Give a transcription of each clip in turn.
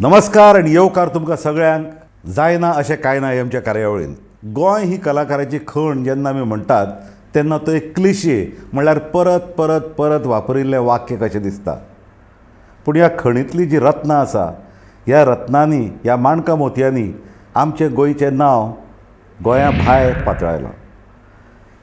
नमस्कार आनी येवकार तुमकां सगळ्यांक जायना अशें कांय ना हे आमच्या कार्यावळीन. गोंय ही कलाकाराची खण जेन्ना आमी म्हणटात तेन्ना तो एक क्लिशे म्हणल्यार परत परत परत वापरिल्लें वाक्य कशें दिसता. पूण ह्या खणींतलीं जीं रत्नां आसा ह्या रत्नांनी ह्या माणकां मोतयांनी आमचें गोंयचें नांव गोंया भायर पातळायलां.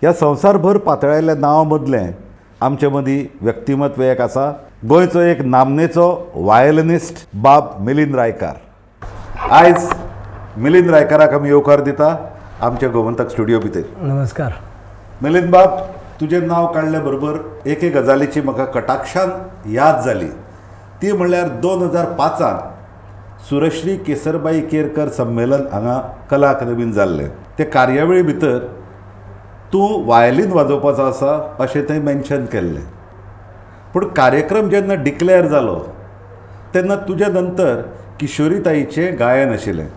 ह्या संवसारभर पातळायल्ल्या नांवा मदलें आमचे मदीं व्यक्तिमत्व एक आसा, गोंयचो एक नामनेचो वायलनिस्ट बाब मिलिंद रायकार. आयज मिलिंद रायकाराक आमी येवकार दिता आमच्या गोमंतक स्टुडियो भितर. नमस्कार. मिलिंद बाब, तुजें नांव काडले बरोबर एके गजालीची म्हाका कटाक्षान याद जाली, ती म्हणल्यार 2005 सुरश्री केसरबाई केरकर संमेलन हांगा कला अकादमीन जाल्लें. ते कार्यावळी भितर तूं वायलीन वाजोवपाचो आसा अशें थंय मेन्शन केल्लें. पूण कार्यक्रम जेन्ना डिक्लेअर जालो तेन्ना तुज्या नंतर किशोरीताईचें गायन आशिल्लें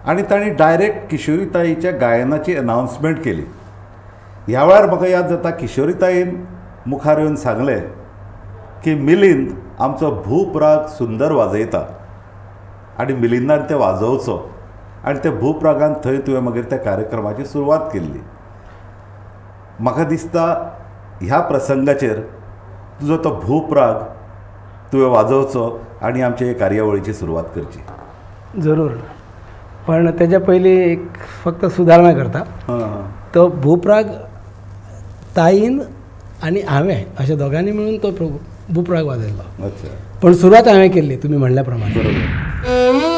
आनी तांणी डायरेक्ट किशोरीताईच्या गायनाची अनावन्समेंट केली. ह्या वेळार म्हाका याद जाता किशोरीताईन मुखार येवन सांगलें की मिलिंद आमचो भूप राग सुंदर वाजयता आनी मिलिंदान तें वाजोवचो, आनी त्या भूप रागान थंय तुवें मागीर त्या कार्यक्रमाची सुरवात केल्ली. म्हाका दिसता ह्या प्रसंगाचेर तुजो तो भूप राग तुवें वाजोवचो आनी आमचे हे कार्यावळीची सुरवात करची. जरूर, पण तेज्या पयलीं एक फक्त सुदारणा करता. तो भूपराग ताईन आनी हांवें अशें दोगांनी मेळून तो भूपराग वाजयल्लो. अच्छा. पण सुरवात हांवें केल्ली तुमी म्हणल्या प्रमाणे. बरोबर.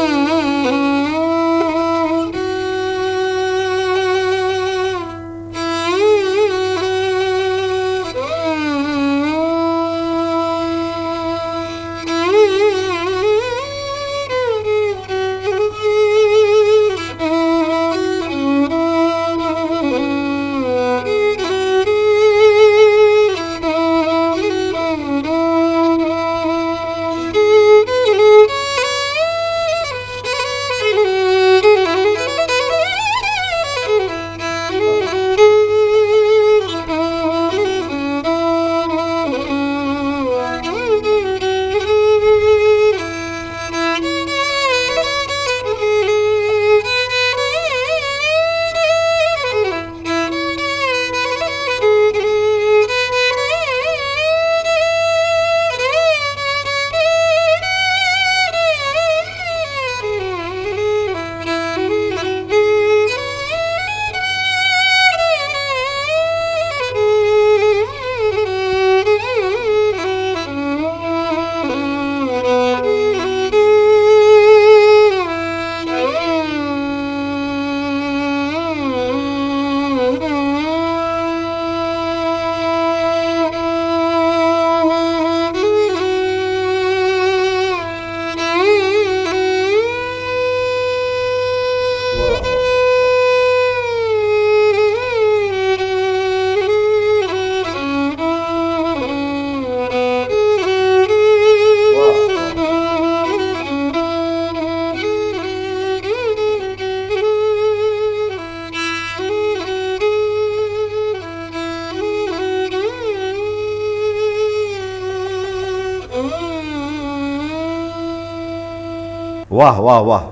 वाह वाह वाह.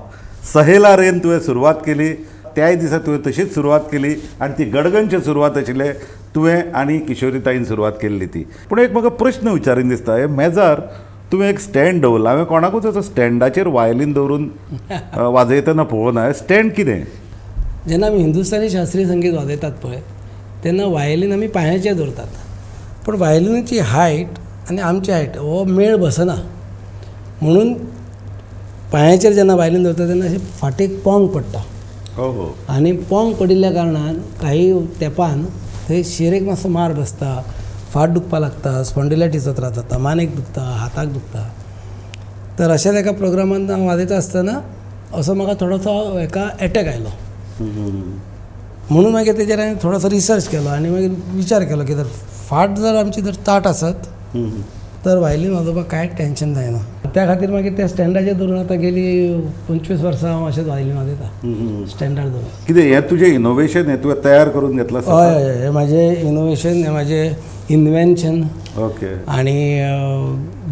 सहेला रेन तुवें सुरवात केली, त्याय दिसा तुवें तशीच सुरवात केली आनी ती गडगंज सुरवात आशिल्लें तुवें आनी किशोरीताईन सुरवात केल्ली ती. पूण एक म्हाका प्रश्न विचारीन दिसता, हे मेजार तुवें एक स्टँड दवरला, हांवें कोणाकूच असो स्टँडाचेर वायलीन दवरून वाजयतना पळोवना. स्टँड कितें? जेन्ना आमी हिंदुस्तानी शास्त्रीय संगीत वाजयतात पळय तेन्ना वायलीन आमी पांयाचेर दवरतात, पूण वायलिनाची हायट आनी आमची हायट हो मेळ बसना, म्हणून पांयाचेर जेन्ना वायलीन दवरता तेन्ना अशें फाटीक पोंग पडटा. हो. आनी पोंग पडिल्ल्या कारणान काही तेंपान थंय शिरेक मातसो मार बसता, फाट दुखपाक लागता, स्पॉन्डिलायटीसचो त्रास जाता, मानेक दुखता, हाताक दुखता. तर अशेंच एका प्रोग्रामान हांव वाजयता आसतना असो म्हाका थोडोसो एका एटॅक आयलो. म्हणून मागीर तेजेर हांवें थोडोसो रिसर्च केलो आनी मागीर विचार केलो की जर फाट जर आमची जर ताट आसत तर वायलीन वाजोवपाक कांयच टेंशन जायना. त्या खातीर मागीर त्या स्टँडाचेर धरून आतां गेली 25 वर्सां हांव अशेंच वायलीन वाजयता स्टँडार धरून. कितें हें तुजें इनोवेशन हें तुवें तयार करून घेतलां? हय हय, हें म्हाजें इनोवेशन, हें म्हाजें इन्वेन्शन. ओके. आनी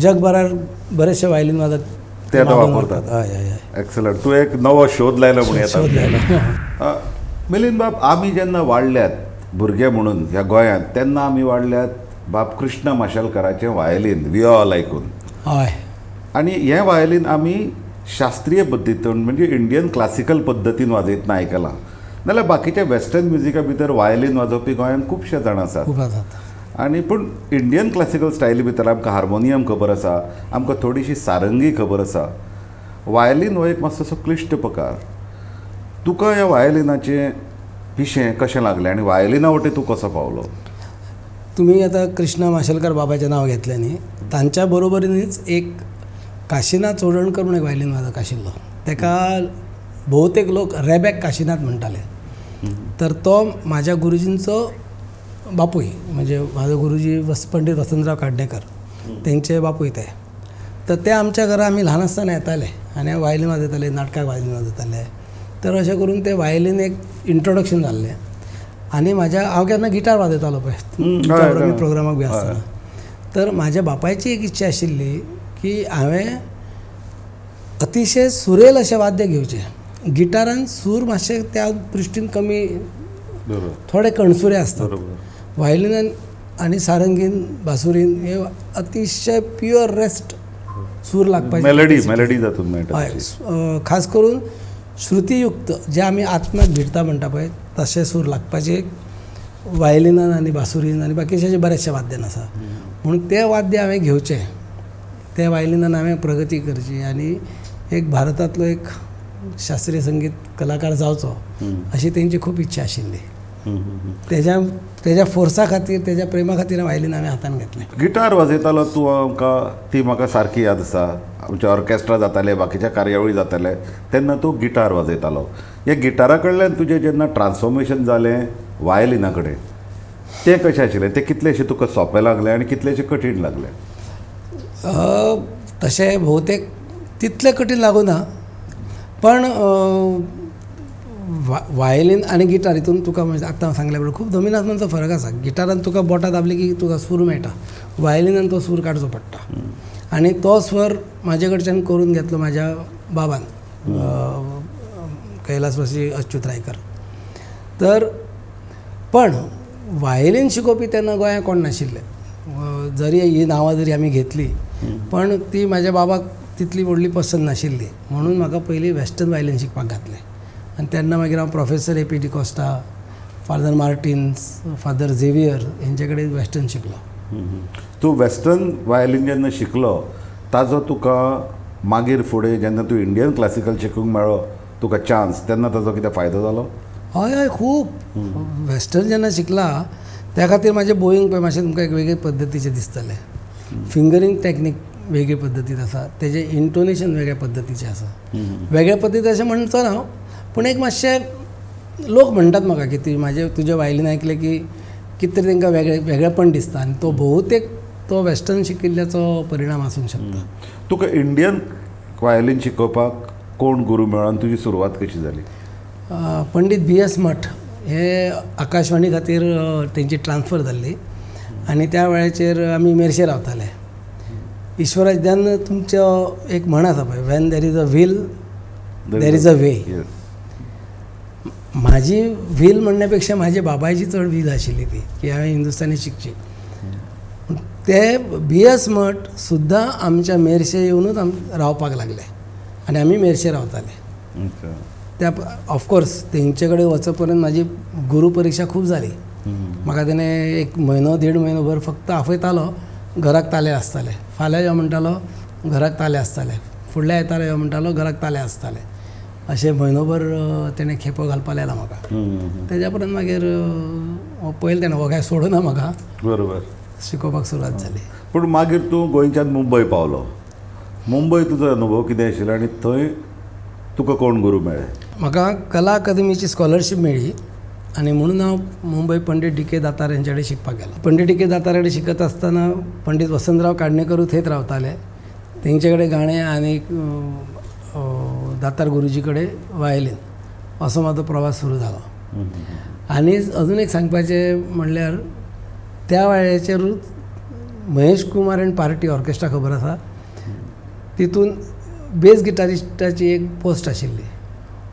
जगभरार बरेचशे वायलीन वादक ते आतां वापरतात. हय हय हय. एक्सलंट. तूं एक नवो शोध लायलो म्हूण येता. शोध लायलो. मिलिंद बाब, आमी जेन्ना वाडल्यात भुरगे म्हणून ह्या गोंयांत तेन्ना आमी वाडल्यात बाब कृष्ण माशेलकाराचें वायलीन विऑल आयकून. हय. आनी हें वायलीन आमी शास्त्रीय पद्दतीन म्हणजे इंडियन क्लासिकल पद्दतीन वाजयतना आयकलां. नाल्यार बाकीच्या वेस्टर्न म्युजिका भितर वायलीन वाजोवपी गोंयांत खुबशे जाण आसात. खूब आसात. आनी पूण इंडियन क्लासिकल स्टायली भितर आमकां हार्मोनियम खबर आसा, आमकां थोडीशी सारंगी खबर आसा. वायलीन हो एक मातसो क्लिश्ट प्रकार. तुका ह्या वायलिनाचें पिशें कशें लागलें आनी वायलिना वटेन तूं कसो पावलो? तुमी आतां कृष्णा माशेलकर बाबाचें नांव घेतलें न्ही, तांच्या बरोबरीनूच एक काशिनाथ चोडणकर म्हणून एक वायलीन वादक आशिल्लो. ताका भोवतेक लोक रेबॅक काशिनाथ म्हणटाले. तर तो म्हाज्या गुरुजींचो बापूय, म्हणजे म्हाजो गुरुजी पंडीत वसंतराव काडणेकर तेंचे बापूय ते. तर ते आमच्या घरा आमी ल्हान आसतना येताले आनी वायलीन वाजयताले, नाटकाक वायलीन वाजयताले. तर अशें करून ते वायलीन एक इंट्रोडक्शन जाल्लें. आनी म्हाज्या हांव केन्ना गिटार वाजयतालो पळय तुमच्या बरोबर प्रोग्रामाक बी आसतना. तर म्हाज्या बापायची एक इच्छा आशिल्ली की हांवें अतिशय सुरेल अशें वाद्य घेवचें. गिटारान सूर मातशे त्या दृश्टीन कमी, थोडे कणसुरे आसतात. वायलिनान आनी सारंगीन बासुरीन हे अतिशय प्युअर रेस्ट सूर लागपाचे, मेलडी मेलडी जातून मेळटा. हय, खास करून श्रुतीयुक्त जे आमी आत्म्याक भिडता म्हणटा पळय तशे सूर लागपाचे वायलिनान आनी बासुरीन आनी बाकीचे बरेचशे वाद्यान आसा. म्हणून ते वाद्य हांवें घेवचें, ते वायलिनान हांवें प्रगती करची आनी एक भारतांतलो एक शास्त्रीय संगीत कलाकार जावचो अशी तेंची खूब इच्छा आशिल्ली. तेज्या तेज्या फोर्सा खातीर, तेज्या प्रेमा खातीर वायलीन हांवें हातान घेतलें. गिटार वाजयतालो तूं आमकां, ती म्हाका सारकी याद आसा. आमचे ऑर्केस्ट्रा जाताले, बाकीच्या कार्यावळी जाताले तेन्ना तूं गिटार वाजयतालो. ह्या गिटारा कडल्यान तुजें जेन्ना ट्रान्सफॉर्मेशन जालें वायलिना कडेन तें कशें आशिल्लें? तें कितलेंशें तुका सोंपें लागलें आनी कितलेंशें कठीण लागलें? तशें भोवतेक तितलें कठीण लागूं ना, पण वायलीन आनी गिटार हितून तुका म्हणजे आतां हांव सांगल्या बरोबर खूब जमीन आसमानचो फरक आसा. गिटारान तुका बोटां दाबली की तुका सूर मेळटा, वायलिनान तो सूर काडचो पडटा. आनी तो स्वर म्हाजे कडच्यान करून घेतलो म्हाज्या बाबान, कैलासवासी अच्युत रायकर. तर पण वायलीन शिकोवपी तेन्ना गोंयांत कोण नाशिल्ले. जरी ही नांवां जरी आमी घेतली पण ती म्हाज्या बाबाक तितली व्हडली पसंत नाशिल्ली. म्हणून म्हाका पयलीं वेस्टर्न वायलीन शिकपाक घातलें. आनी तेन्ना मागीर हांव professor A P D'Costa, father Martins, father Xavier हेंचे कडेन वेस्टर्न शिकलो. तूं वेस्टर्न वायलीन जेन्ना शिकलो ताजो तुका मागीर फुडें जेन्ना तूं इंडियन क्लासिकल शिकूंक मेळ्ळो तुका चान्स, तेन्ना ताजो कितें फायदो जालो? हय हय, खूब. वेस्टर्न जेन्ना शिकला त्या खातीर म्हाजें बोईंग पळय मातशें तुमकां एक वेगळे पद्दतीचें दिसतलें. फिंगरींग टॅक्नीक वेगळे पद्दतीन आसा, तेजें इंटोनेशन वेगळ्या पद्दतीचें आसा. वेगळ्या पद्दती अशें म्हणचो ना हांव, पूण एक मातशें लोक म्हणटात म्हाका की ती म्हाजें तुजें वायलीन आयकलें की कितें तरी तांकां वेगळें वेगळेपण दिसता. आनी तो बहुतेक तो वेस्टर्न शिकिल्ल्याचो परिणाम आसूंक शकता. तुका इंडियन वायलीन शिकोवपाक कोण गुरू मेळ्ळो आनी तुजी सुरवात कशी जाली? पंडीत बी एस मठ हे आकाशवाणी खातीर तेंची ट्रान्सफर जाल्ली आनी त्या वेळाचेर आमी मेरशे रावताले. ईश्वराज जेन्ना तुमचो एक म्हण आसा पळय, when there is a will there is a way. म्हाजी व्हील म्हणण्यापेक्षा म्हाज्या बाबायची चड व्हील आशिल्ली ती की हांवें हिंदुस्तानी शिकची. ते बी एस मठ सुद्दां आमच्या मेरशे येवनूच रावपाक लागले आनी आमी मेरशे रावताले. त्या ऑफकोर्स तेंचे कडेन वच पर्यंत म्हाजी गुरू परिक्षा खूब जाली. म्हाका तेणें एक म्हयनो देड म्हयनो भर फक्त आपयतालो, घराक ताले आसताले, फाल्यां यो म्हणटालो घराक ताले आसताले, फुडल्या आयतारा यो म्हणटालो घराक ताले आसताले. अशें म्हयनोभर तेणें खेपो घालपाक लायला म्हाका. तेज्या पर्यंत मागीर पयलें तेणें हो काय सोडूना म्हाका, बरोबर शिकोवपाक सुरवात जाली. पूण मागीर तूं गोंयच्यान मुंबय पावलो. मुंबय तुजो अनुभव कितें आशिल्लो आनी थंय तुका कोण गुरू मेळ्ळे? म्हाका कला अकादमीची स्कॉलरशीप मेळ्ळी आनी म्हणून हांव मुंबय पंडीत डी के दातार हेंचे कडेन शिकपाक गेलो. पंडीत डी के दातार कडेन शिकत आसतना पंडीत वसंतराव काडणेकरूय थंयच रावताले. तेंचे कडेन गाणें आनी दातार गुरुजी कडेन वायलीन, असो म्हाजो प्रवास सुरू जालो. आनी अजून एक सांगपाचें म्हणल्यार त्या वेळाचेरूच Mahesh Kumar and party orchestra खबर आसा, तितून बेस गिटारिस्टाची एक पोस्ट आशिल्ली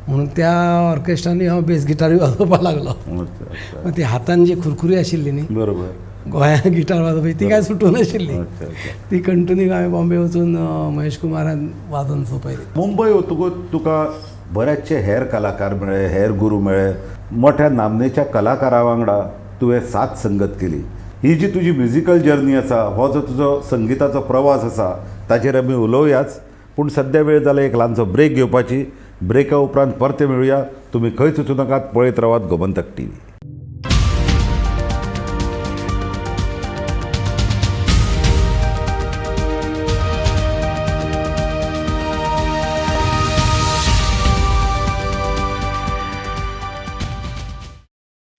म्हणून त्या ऑर्केस्ट्रांनी हांव बेस गिटारूय वाजोवपाक लागलो. ती हातान जी खुरखुरी आशिल्ली न्ही, बरोबर, गोंयांत गिटार वाजोवपी ती काय सुटून आशिल्ली, ती कंटिन्यू हांवें बॉम्बे वचून महेश कुमारान वाजोवन सोंपयली. मुंबय वतकूच तुका बरेचशे हेर कलाकार मेळ्ळे, हेर गुरू मेळ्ळे, मोठ्या नामनेच्या कलाकारा वांगडा तुवें साथ संगत केली. ही जी तुजी म्युजिकल जर्नी आसा, हो जो तुजो संगिताचो प्रवास आसा ताचेर आमी उलोवयाच, पूण सद्या वेळ जाला एक ल्हानसो ब्रेक घेवपाची. ब्रेका उपरांत परते मेळुया. तुमी खंयच वचूं नाकात, पळयत रावात गोमंतक टीव्ही.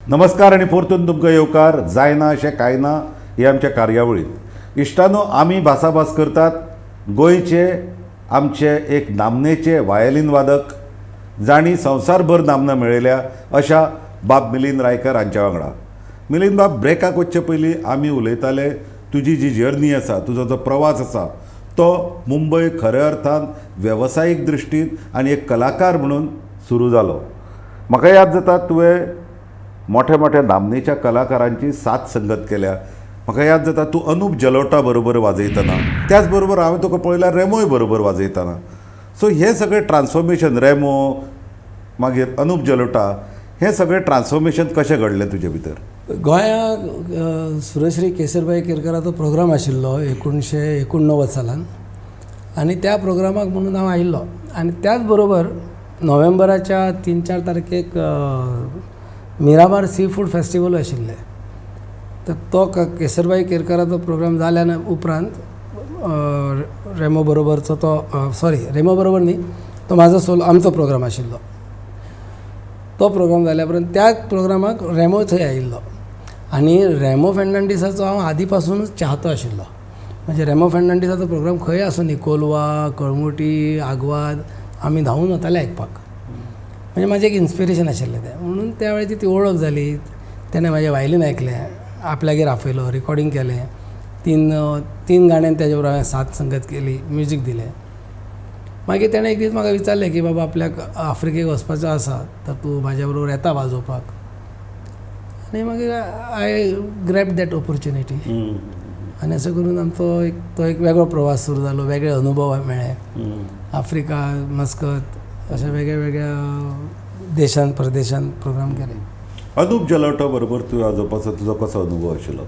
नमस्कार आनी परतून तुमकां येवकार. जायना अशें कांय ना हे आमच्या कार्यावळींत. इश्टानो, आमी भासाभास करतात गोंयचे आमचे एक नामनेचे वायलीन वादक जांणी संवसारभर नामना मेळयल्या अशा बाब मिलिंद रायकर हांच्या वांगडा. मिलिंद बाब, ब्रेकाक वचचे पयलीं आमी उलयताले तुजी जी जर्नी आसा, तुजो जो प्रवास आसा तो मुंबय खऱ्या अर्थान वेवसायीक दृश्टीन आनी एक कलाकार म्हणून सुरू जालो. म्हाका याद जाता तुवें मोठ्या मोठ्या नामनेच्या कलाकारांची साथ संगत केल्या. म्हाका याद जाता तूं अनुप जलोटा बरोबर वाजयतना, त्याच बरोबर हांवें तुका पळयल्यार रेमोय बरोबर वाजयतना. सो हें सगळें ट्रान्सफॉर्मेशन, रेमो मागीर अनुप जलोटा, हें सगळें ट्रान्सफॉर्मेशन कशें घडलें तुजे भितर? गोंया सुरश्री केसरबाई केरकराचो प्रोग्राम आशिल्लो 1989 सालान आनी त्या प्रोग्रामाक म्हणून हांव आयिल्लो. आनी त्याच बरोबर नोव्हेंबराच्या 3-4 तारखेक मिरामार सी फूड फेस्टिवल आशिल्लें. तर तो केसरबाई केरकराचो प्रोग्राम जाल्या उपरांत रेमो बरोबरचो तो, सॉरी रेमो बरोबर न्ही, तो म्हाजो सोलो आमचो प्रोग्राम आशिल्लो. तो प्रोग्राम जाल्या उपरांत त्याच प्रोग्रामाक रेमो थंय आयिल्लो आनी रेमो फेर्नांडीसाचो हांव आदी पासूनच चाहतो आशिल्लो. म्हणजे रेमो फेर्नांडीसाचो प्रोग्राम खंय आसूं न्ही, कोलवा, कळमुटी, आगवाद, आमी धांवून वताले आयकपाक. म्हणजे म्हाजें एक इन्स्पिरेशन आशिल्लें तें. म्हणून त्या वेळाची ती वळख जाली. तेणें म्हाजें वायलीन आयकलें, आपल्यागेर आपयलो, रिकॉर्डींग केलें. तीन गाण्यांनी तेजे बरोबर हांवें साथ संगत केली, म्युजीक दिलें. मागीर तेणें एक दीस म्हाका विचारलें की बाबा आपल्याक आफ्रिकेक वचपाचो आसा तर तूं म्हाज्या बरोबर येता वाजोवपाक. आनी मागीर I grab that opportunity आनी अशें करून आमचो एक तो एक वेगळो प्रवास सुरू जालो, वेगळे अनुभव मेळ्ळे. आफ्रिका, मस्कत अशा वेगळ्या वेगळ्या देशांत प्रदेशांत प्रोग्राम केले. अनुप जलोटा बरोबर तूं वाजोवपाचो तुजो कसो अनुभव आशिल्लो?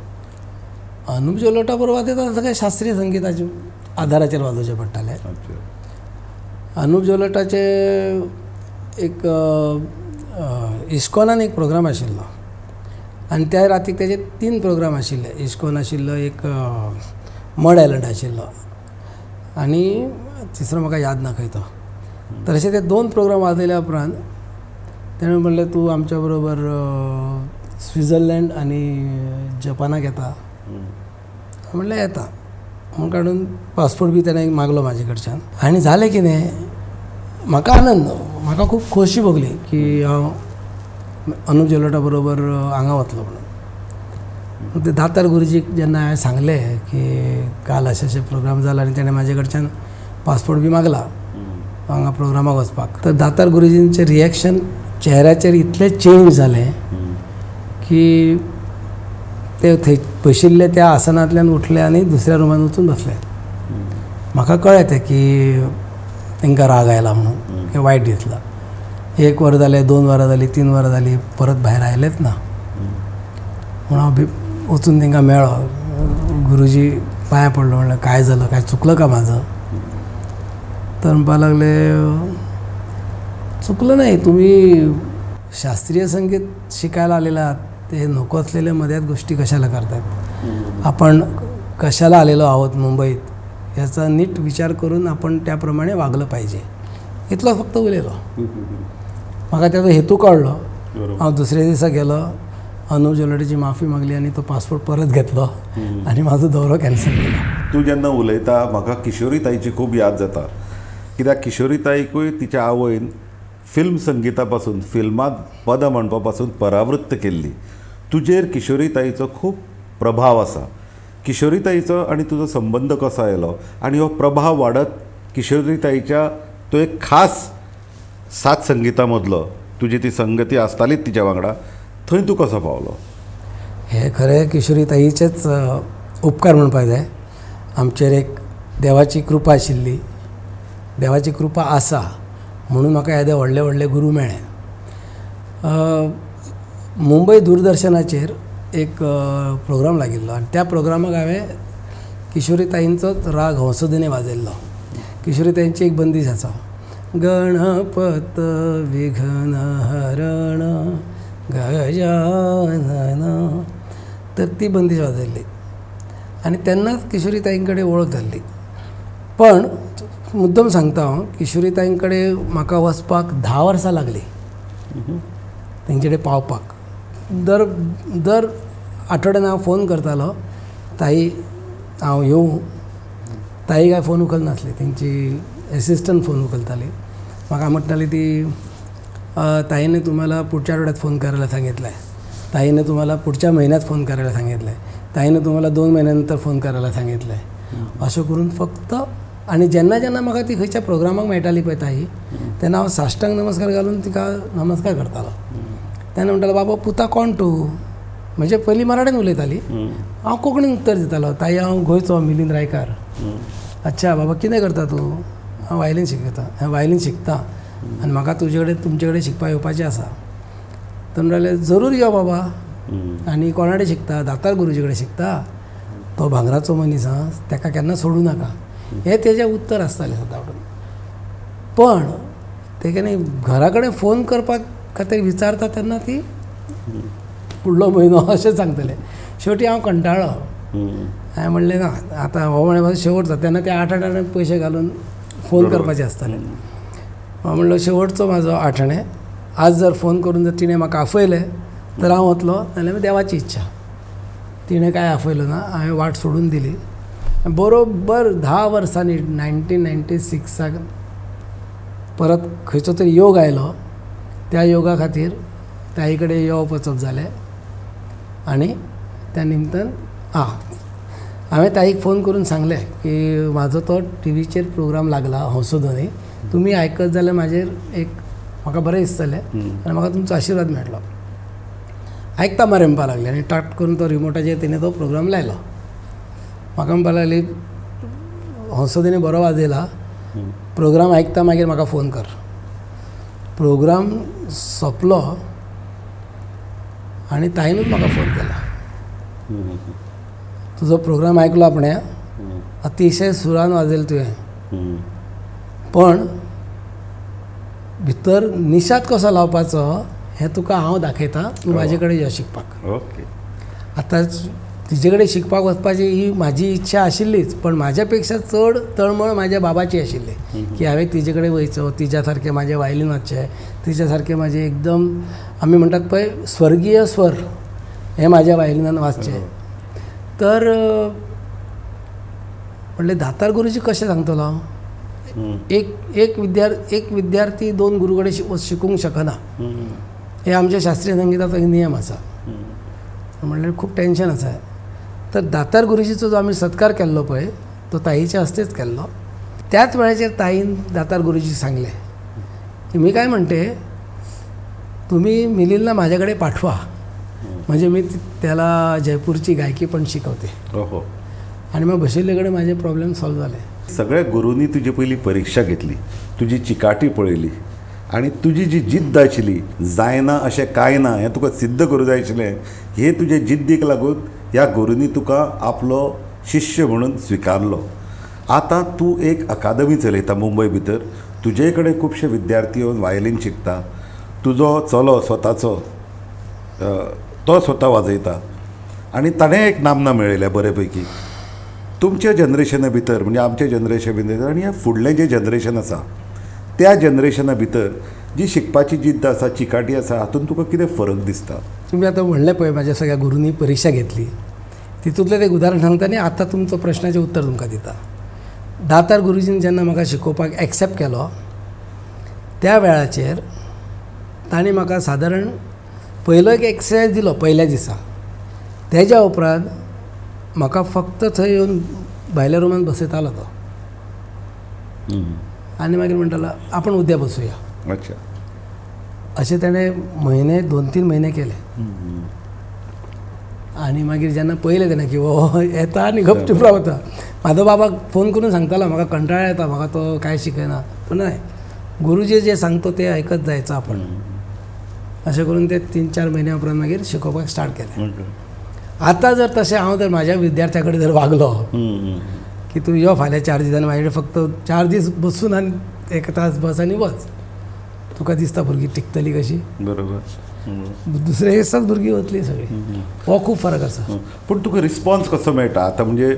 अनुप जलोटा बरोबर वाजयता सगळें शास्त्रीय संगिताचे आदाराचेर वाजोवचें पडटालें. अनुप जलोटाचे एक इस्कॉनान एक प्रोग्राम आशिल्लो आनी त्या रातीक तेजे 3 प्रोग्राम आशिल्ले. इस्कॉन आशिल्लो, एक मड आयलंड आशिल्लो आनी तिसरो म्हाका याद ना खंय तो. तर अशे ते 2 प्रोग्राम वाजयल्या उपरांत तेणें म्हणलें तूं आमच्या बरोबर स्वित्झर्लंड आनी जपानाक येता. म्हणलें येता म्हूण काडून पासपोर्ट बी तेणें मागलो म्हाजे कडच्यान. आनी जालें कितें, म्हाका आनंद, म्हाका खूब खोशी भोगली की हांव अनुप जलोटा बरोबर हांगा वतलो म्हणून. ते दातार गुरुजीक जेन्ना हांवें सांगलें की काल अशें अशें प्रोग्राम जाला आनी तेणें म्हाजे कडच्यान पासपोर्ट बी मागला हांगा प्रोग्रामाक वचपाक, तर दातार गुरुजींचें रिएक्शन चेहऱ्याचेर इतलें चेंज जालें की ते थंय बशिल्ले त्या आसनांतल्यान उठले आनी दुसऱ्या रुमान वचून बसले. म्हाका कळ्ळें तें की तांकां राग आयला म्हणून, किंवा वायट दिसलां. 1 वर जालें, 2 वरां जालीं, 3 वरां जालीं, परत भायर आयलेच ना. म्हणून हांव वचून तांकां मेळ्ळो. गुरुजी पांयां पडलो, म्हणलें काय जालें, काय चुकलं का म्हाजं? तर म्हणपाक लागले चुकलं नाही, तुम्ही शास्त्रीय संगीत शिकायला आलेला आहात, ते नको असलेल्या मध्यात गोष्टी कशाला करतात, आपण कशाला आलेलो आहोत मुंबईत याचा नीट विचार करून आपण त्याप्रमाणे वागलं पाहिजे, इतलो फक्त उलयलो. म्हाका त्याचो हेतू कळ्ळो. हांव दुसऱ्या दिसा गेलो, अनुप जलोटाची माफी मागली आनी तो पासपोर्ट परत घेतलो आनी म्हाजो दौरो कॅन्सल केलो. तूं जेन्ना उलयता म्हाका किशोरी ताईची खूब याद जाता, कित्याक किशोरी ताईकूय तिच्या आवयन फिल्म संगिता पासून, फिल्मांत पदां म्हणपा पासून परावृत्त केल्ली. तुजेर किशोरी ताईचो खूब प्रभाव आसा. किशोरी ताईचो आनी तुजो संबंद कसो आयलो आनी हो प्रभाव वाडत किशोरी ताईच्या तो एक खास साथ संगिता मदलो तुजी ती संगती आसतालीच तिच्या वांगडा, थंय तूं कसो पावलो? हे खरें किशोरी ताईचेच उपकार म्हणपाक जाय. आमचेर एक देवाची कृपा आशिल्ली, देवाची कृपा आसा म्हणून म्हाका येदे व्हडले व्हडले गुरू मेळ्ळे. मुंबय दूरदर्शनाचेर एक प्रोग्राम लागिल्लो आनी त्या प्रोग्रामाक हांवें किशोरी ताईंचोच राग हंसध्वनी वाजयल्लो. किशोरी ताईंची एक बंदीश आसा, गणपत विघ्न हरण गजानन, तर ती बंदीश वाजयल्ली आनी तेन्नाच किशोरी ताईं कडेन वळख जाल्ली. पण मुद्दम सांगता हांव, किशोरी ताईं कडेन म्हाका वचपाक 10 वर्सां लागलीं तेंचे कडेन पावपाक. दर दर आठवड्यान हांव फोन करतालो, ताई हांव येवं? ताई काय फोन उखलनासली, तेंची एसिस्टंट फोन उखलताली. म्हाका म्हणटाली ती, ताईने तुम्हाला पुढच्या आठवड्यात फोन करायला सांगितलं आहे, ताईने तुम्हाला पुढच्या महिन्यात फोन करायला सांगितलं आहे, ताईने तुम्हाला 2 महिन्यानंतर फोन करायला सांगितलं आहे, अशें करून फक्त. आनी जेन्ना जेन्ना म्हाका ती खंयच्या प्रोग्रामाक मेळटाली पळय ताई, तेन्ना हांव साश्टांग नमस्कार घालून तिका नमस्कार करतालो. तेन्ना म्हणटालो, बाबा पुता कोण तूं? म्हणजे पयलीं मराठीन उलयताली, हांव कोंकणीन उत्तर दितालो, ताई हांव गोंयचो मिलिंद रायकार. अच्छा बाबा कितें करता तूं? हांव वायलीन शिकयता, हांव वायलीन शिकता आनी म्हाका तुजे कडेन तुमचे कडेन शिकपाक येवपाचें आसा. तर म्हणटाले जरूर यो बाबा. आनी कोणा कडेन शिकता? दातार गुरुजी कडेन शिकता, तो भांगराचो मनीस आं, ताका केन्ना सोडूं नाका. हें तेजें उत्तर आसतालें सदां. पण तेगेले घरा कडेन फोन करपाक खातीर विचारता तेन्ना ती फुडलो म्हयनो अशें सांगतले. शेवटी हांव कंटाळ्ळो, हांवें म्हणलें ना आतां हो म्हळ्यार म्हाजो शेवटचो. तेन्ना ते 8 आठ पयशे घालून फोन करपाचे आसताले. हांव म्हणलो शेवटचो म्हाजो 8 आणे, आज जर फोन करून जर तिणें म्हाका आफयलें तर हांव वतलो, नाल्यार देवाची इच्छा. तिणें कांय आफयलो ना, हांवें वाट सोडून दिली. बरोबर 10 वर्सांनी 1996 परत खंयचो तरी योग आयलो. त्या योगा खातीर ताई कडेन येवप वचप जालें आनी त्या निमतान हांवें ताईक फोन करून सांगलें की म्हाजो तो टिवीचेर प्रोग्राम लागला हंसध्वनी, तुमी आयकत जाल्यार म्हाजेर एक म्हाका बरें दिसतलें आनी म्हाका तुमचो आशिर्वाद मेळटलो. आयकता मरे म्हणपाक लागलें आनी टाट करून तो रिमोटाचेर तिणें तो प्रोग्राम लायलो. म्हाका म्हणपाक लागली हंसध्वनी बरो वाजयला, प्रोग्राम आयकता मागीर म्हाका फोन कर. प्रोग्राम सोंपलो आनी ताईनूच म्हाका फोन केला, तुजो प्रोग्राम आयकलो आपणें, अतिशय सुरान वाजयलें तुवें, पण भितर निशाद कसो लावपाचो हें तुका हांव दाखयता, तूं म्हाजे कडेन यो शिकपाक. ओके. आतां तिजे कडेन शिकपाक वचपाची ही म्हाजी इच्छा आशिल्लीच, पण म्हाज्या पेक्षा चड तळमळ म्हाज्या बाबाची आशिल्ली की हांवें तिजे कडेन वयचो, तिज्या सारकें म्हाजें वायलीन वाजचें, तिज्या सारकें म्हाजें एकदम आमी म्हणटात पळय स्वर्गीय स्वर हें म्हाज्या वायलिनान वाजचें. तर म्हणलें दातार गुरुजी कशें सांगतलो हांव? एक एक विद्यार्थी 2 गुरू कडेन शिकूंक शकना, हे आमच्या शास्त्रीय संगिताचो एक नियम आसा. म्हणल्यार खूब टेंशन आसा. तर दातार गुरुजीचो जो आमी सत्कार केल्लो पळय तो ताईच्या हस्तेच केल्लो. त्याच वेळाचेर ताईन दातार गुरुजीक सांगलें की मी काय म्हणते, तुम्ही मिलिंदला माझ्याकडे पाठवा, म्हणजे मी त्याला जयपूरची गायकी पण शिकवते. हो. आणि मग बशिल्ले कडेन माझे प्रॉब्लेम सॉल्व जाले. सगळ्या गुरूंनी तुजी पयली परीक्षा घेतली, तुजी चिकाटी पळयली आनी तुजी जी जिद्द आशिल्ली जायना अशें कांय ना हें तुका सिद्ध करूं जाय आशिल्लें, हे तुजे जिद्दीक लागून ह्या गुरूंनी तुका आपलो शिष्य म्हणून स्विकारलो. आतां तूं एक अकादमी चलयता मुंबय भितर, तुजे कडेन खुबशे विद्यार्थी येवन वायलीन शिकता, तुजो चलो स्वताचो तो स्वता वाजयता आनी ताणें एक नामना मेळयल्या बरे पैकी. तुमच्या जनरेशना भितर म्हणजे आमच्या जनरेशना भितर आनी ह्या फुडलें जें जनरेशन आसा त्या जनरेशना भितर जी शिकपाची जिद्द आसा, चिकाटी आसा, हातूंत तुका कितें फरक दिसता? तुमी आतां म्हणलें पळय म्हाज्या सगळ्या गुरूंनी परिक्षा घेतली, तितूंतलें एक उदाहरण सांगता आनी आतां तुमचो प्रश्नाचें उत्तर तुमकां दिता. दातार गुरुजीन जेन्ना म्हाका शिकोवपाक एक्सेप्ट केलो त्या वेळाचेर तांणी म्हाका सादारण पयलो एक एक्सरसायज दिलो पयल्या दिसा. तेज्या उपरांत म्हाका फक्त थंय येवन भायल्या रुमान बसयतालो तो. आनी मागीर म्हणटालो आपण उद्या बसूया. अच्छा. अशें ताणें म्हयने 2-3 म्हयने केले. आनी मागीर जेन्ना पळयलें तेणें की हो येता आनी गपचूप रावता. म्हाजो बाबाक फोन करून सांगतालो म्हाका कंटाळा येता, म्हाका तो कांय शिकयना. पूण न्हय, गुरुजी जे सांगतो ते आयकत जायचो आपण. अशें करून ते 3-4 म्हयन्या उपरांत मागीर शिकोवपाक स्टार्ट केलें. आतां जर तशें हांव जर म्हाज्या विद्यार्थ्या कडेन जर वागलो की तूं यो फाल्यां 4 दिसांनी म्हाजे कडेन फक्त 4 दीस बसून आनी 1 तास बस आनी वच, तुका दिसता भुरगीं टिकतली कशी? बरोबर. दुसरे दिसाच भुरगीं वतलीं सगळीं. हो खूब फरक आसा. पूण तुका रिस्पॉन्स कसो मेळटा आतां? म्हणजे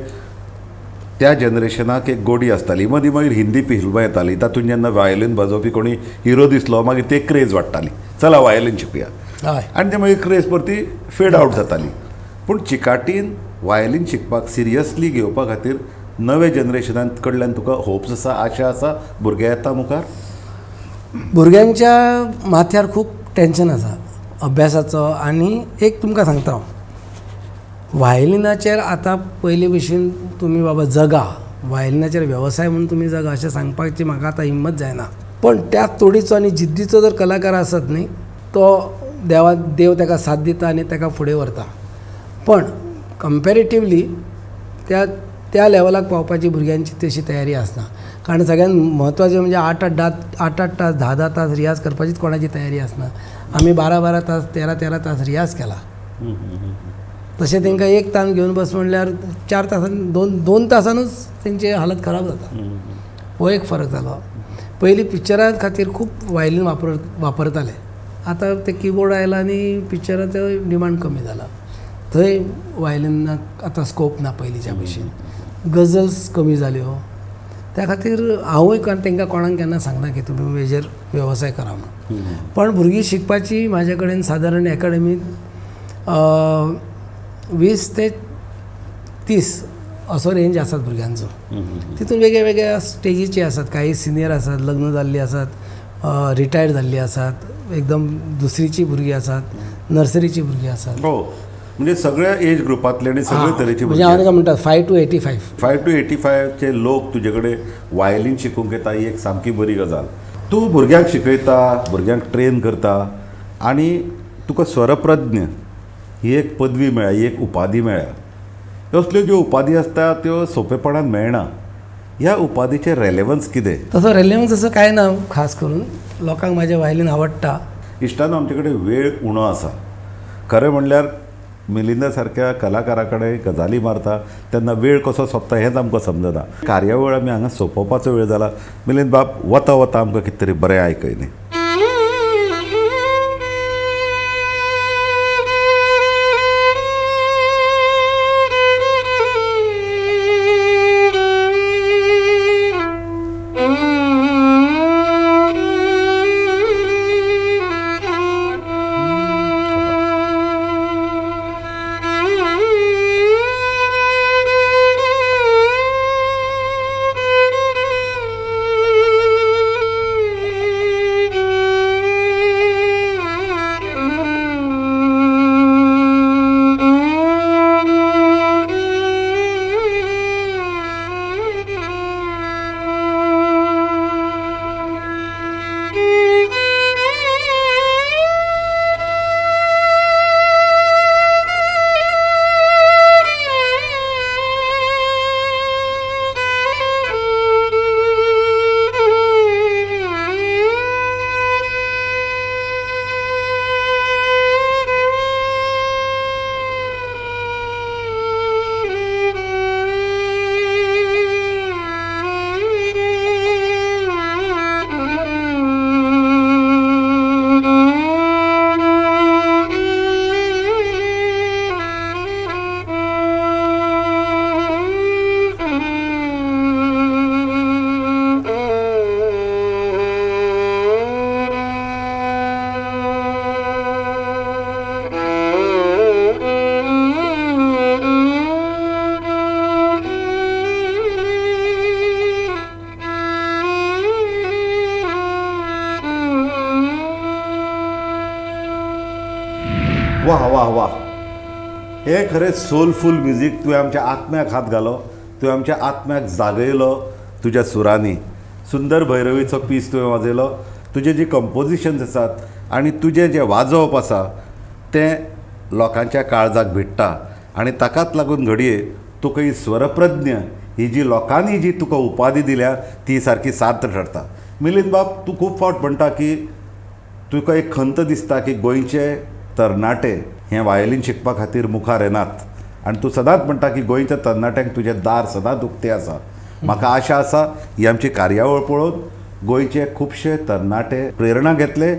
त्या जनरेशनाक एक गोडी आसताली, मदीं मागीर हिंदी फिल्मां येतालीं, तातूंत जेन्ना व्हायोलीन वाजोवपी कोणी हिरो दिसलो मागीर ते क्रेज वाडटाली, चला व्हायोलीन शिकया, आनी ते मागीर क्रेज परती फेड आवट जाताली. पूण चिकाटीन व्हायोलीन शिकपाक सिरियसली घेवपा खातीर नवे जनरेशनान कडल्यान तुका होप्स आसा, आशा आसा, भुरगे येता मुखार? भुरग्यांच्या माथ्यार खूब टेंशन आसा अभ्यासाचो. आनी एक तुमकां सांगता हांव, व्हायलिनाचेर आतां पयलीं भशेन तुमी बाबा जगा, व्हायलिनाचेर वेवसाय म्हणून तुमी जगा अशें सांगपाची म्हाका आतां हिम्मत जायना. पण त्या तोडीचो आनी जिद्दीचो जर कलाकार आसत न्ही, तो देव ताका साथ दिता आनी ताका फुडें व्हरता. पण कंपेरेटिवली त्या त्या लेवलाक पावपाची भुरग्यांची तशी तयारी आसना. कारण सगळ्यात म्हत्वाचें म्हणजे 8-8 तास 10-10 तास रियाज करपाचीच कोणाची तयारी आसना. आमी 12-12 तास 13-13 तास रियाज केला. तशें तांकां एक तान घेवन बस म्हणल्यार 4 तासान 2 तासानूच तेंची हालत खराब जाता. हो एक फरक जालो. पयलीं पिक्चरां खातीर खूब व्हायलीन वापरताले. आतां ते किबोर्ड आयला आनी पिक्चराचो डिमांड कमी जाला. थंय व्हायलिनाक आतां स्कोप ना पयलींच्या भशेन. गजल्स कमी जाल्यो. त्या खातीर हांवूय तांकां कोणाक केन्ना सांगना की तुमी हेजेर वेवसाय करा म्हणून. पण भुरगीं शिकपाची म्हाजे कडेन सादारण एकाडमींत 20 ते 30 असो रेंज आसात भुरग्यांचो. तितून वेगळ्या वेगळ्या स्टेजीचे आसात. काही सिनियर आसात, लग्न जाल्ली आसात, रिटायर्ड जाल्ली आसात, एकदम दुसरीची भुरगीं आसात, नर्सरीची भुरगीं आसात. हो, म्हणजे सगळ्या एज ग्रुपांतले आनी सगळे तरेचे. म्हणजे हांव ताका म्हणटा 5 to 85. 5 to 85 लोक तुजे कडेन व्हायलीन शिकूंक येता ही एक सामकी बरी गजाल. तूं भुरग्यांक शिकयता, भुरग्यांक ट्रेन करता आनी तुका स्वरप्रज्ञ ही एक पदवी मेळ्ळ्या, ही एक उपाधी मेळ्ळ्या. असल्यो ज्यो उपाधी आसता त्यो सोंपेपणान मेळना. ह्या उपाधीचें रेलेवन्स कितें? तसो रेलेवन्स असो कांय ना. खास करून लोकांक म्हाजें व्हायलीन आवडटा. इश्टानो, आमचे कडेन वेळ उणो आसा. खरें म्हणल्यार मिलिंदा सारक्या कलाकारा कडेन गजाली मारता तेन्ना वेळ कसो सोंपता हेंच आमकां समजना. कार्यावळ आमी हांगा सोंपोवपाचो वेळ जाला. मिलिंद बाब, वता वता आमकां कितें तरी बरें आयकय न्ही. वा वा वा, हे खरें सोलफूल म्युजीक. तुवें आमच्या आत्म्याक हात घालो, तुवें आमच्या आत्म्याक जागयलो तुज्या सुरांनी. सुंदर भैरवीचो पीस तुवें वाजयलो. तुजे जी कंपोजिशन्स आसात आनी तुजें जें वाजोवप आसा तें लोकांच्या काळजाक भिडटा आनी ताकाच लागून घडये तुका ही स्वरप्रज्ञ ही जी लोकांनी जी तुका उपाधी दिल्या ती सारकी सार्थ ठरता. मिलिंद बाब, तूं खूब फावट म्हणटा की तुका एक खंत दिसता की गोंयचे तरणाटे हें वायलीन शिकपा खातीर मुखार येनात आनी तूं सदांच म्हणटा की गोंयच्या तरणाट्यांक तुजें दार सदांच उक्तें आसा. म्हाका आशा आसा ही आमची कार्यावळ पळोवन गोंयचे खुबशे तरणाटे प्रेरणा घेतले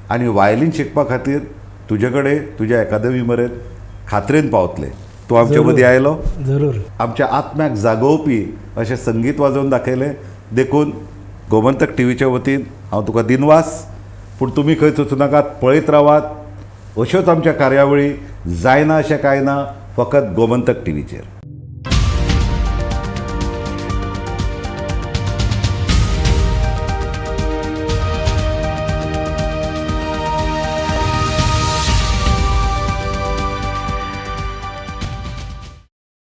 आनी वायलीन शिकपा खातीर तुजे कडेन तुज्या एकादमी मेरेन खात्रेन पावतले. तूं आमचे मदीं आयलो, जरूर आमच्या आत्म्याक जागोवपी अशें संगीत वाजोवन दाखयलें. देखून गोमंतक टीव्हीच्या वतीन हांव तुका दिनवास. पूण तुमी खंय वचूं नाकात, पळयत रावात अश्योच आमच्या कार्यावळी. जायना अशें कांय ना, फकत गोमंतक टीव्हीचेर.